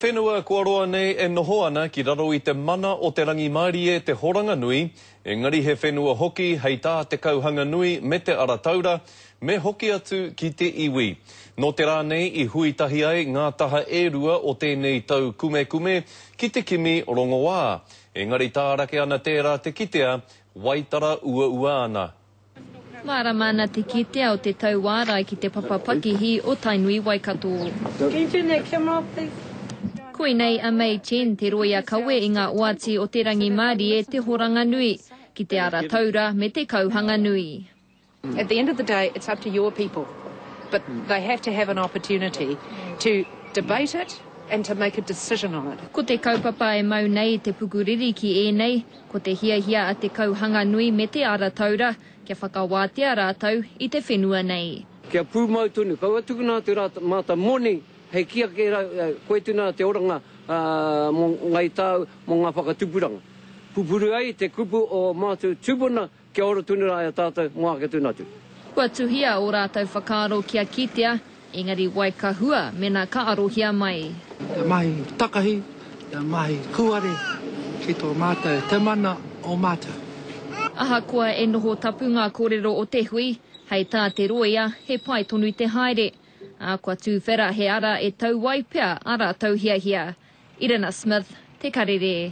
Whenua kua roa nei e noho ana ki raro i te mana o te rangimārie te horanga nui, engari he whenua hoki hei tā te kauhanganui me te ara taura, me hoki atu ki te iwi. Nō te rā nei i hui tahi ai ngā taha e rua o tēnei taukumekume ki te kimi rongoā, engari tārake ana tērā te kitea, waitara uaua ana. Mārama ana te kitea o te tauārai ki te papa pakihi o Tainui Waikato. Can you turn that camera off please? Koinei a May Chen te roia kawe i ngā oati o te rangimārie te horanga nui, ki te ara taura me te kauhanga nui. At the end of the day it's up to your people but they have to have an opportunity to debate it and to make a decision on it. Ko te kaupapa e mau nei te pukuriri ki ēnei, ko te hiahia a te Kauhanganui me Te Ara Taura kia whakawātea rātou i te whenua nei. Kia pūmau tonu, kaua tukuna atu rā māta moni hei kī ake rā koe tuna te oranga mō Ngāi Tāu, mō ngā whakatupuranga. Pupuru ai te kupu o mātou tupuna Kia ora tonu rā i a tātou mō ake tonu atu. Kua tuhia ō rātou whakaaro kia kitea, engari wai ka hua mena ka arohia mai. Te mahi takahi, te mahi kuare ki tō mātou, te mana o mātou. Ahakoa e noho tapu ngā kōrero o te hui, hei tā te rōia, he pai tonu te haere, ā, kua tūwhera he ara e tau ai pea ā rātou hiahia. Irina Smith, Te Karere.